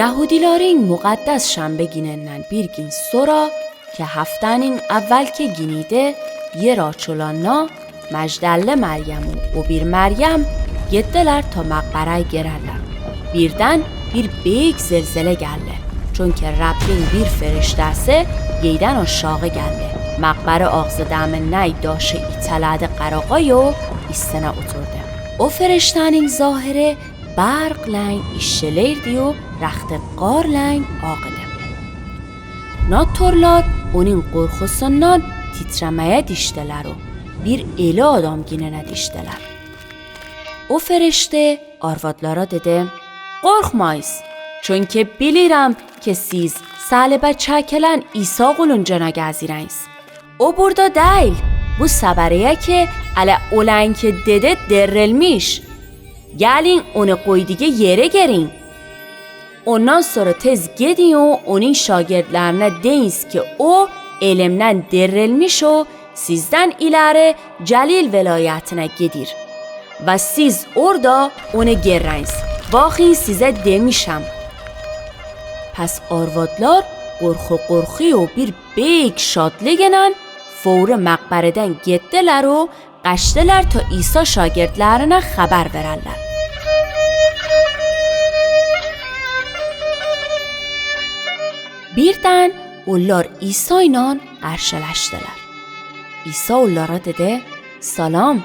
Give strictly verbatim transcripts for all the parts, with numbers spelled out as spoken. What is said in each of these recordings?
Yahudilarin muqaddas şanbe ginennan bir gin sora, ke haftanin avval ke ginide, yer acholanna, Majdalli Maryam u bir Maryam getdelar ta maqbaray geralla. Birdan bir beyik zelzele gelle. Chunke Rabbin bir ferishtasi geydan ashağı gelle. Maqbara aghzı daminay dashi italadi qarag'ayu, üstüne oturdı. O ferishtanin zahiri barqlayn işsheleydi u raqti qarlayn aghidi. Natorlar onin qorqhusundan titremeye dişdeler u bir eli adam ginene dişdeler. O ferishte arvadlara dedi: Qorqmayız, chunke bilirem ke siz salibe çäkelän İsa oglun cana gazireyns. O burada däl, bu sabareye ke ale olayn ke dede derrelmiş. Gelin onü qoydige yere gerin. Ondan sora tez gedin u onin şagirdlerine deyns ke o elemnen derrelmiş u sizden ileri Calil velayetine gedir. Va siz orada onü gerreyns. Vahins size demişem. Pas arvadlar qorqu-qorqu u bir beyik şadliginen fovri maqbareden getdeler u qaçdeler ta İsa şagirdlerine haber vereller. Birdan ollar İsaynan qarşılaşdeler. İsa ollara dedi: Salam.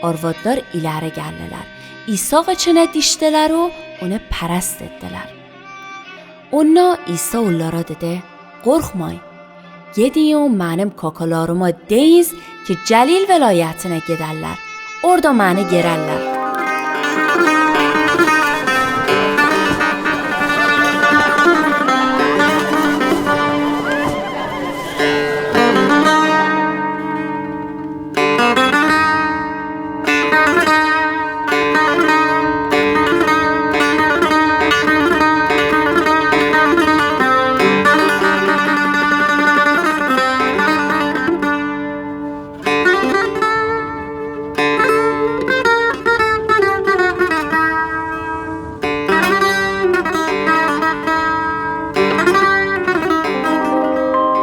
Arvadlar ileri geldeler. İsa qıçına dişdeler u onü parast etdeler. Onna İsa ollara dedi: Qorqmay. Gedin u menim kakalarıma deyns ke Calil velayetine gedeller. Orada meni gereller.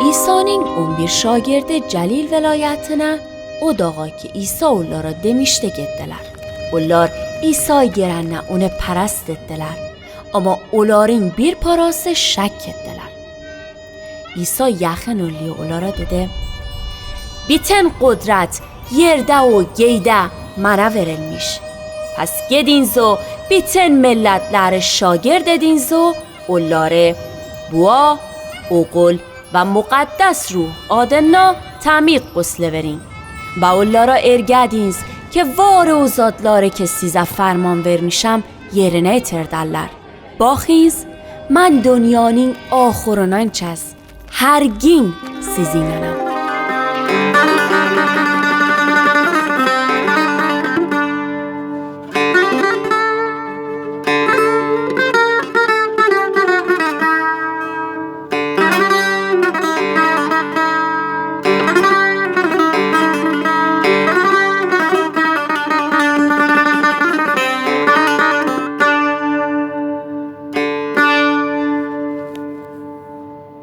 İsanin on bir şagirdi Calil velayetine, o dağa ki İsa ollara demişdi getdeler. Ollar İsay gerenne onü parast etdeler. Ama olarin bir parası şak etdeler. İsa yaqın olli olara dedi: Biten qudrat yerde u geyde mana verilmiş. Pas gedinz u biten milletleri şagird edinz u olları Bua, Ogul va Muqaddas Ruh adınna tamik qusli verin. Va ollara ergedinz ke vari u zatları ke size ferman vermişem yerine eterdeller. Bahins, men dunyanin ahırınançez hergin sizinnenam.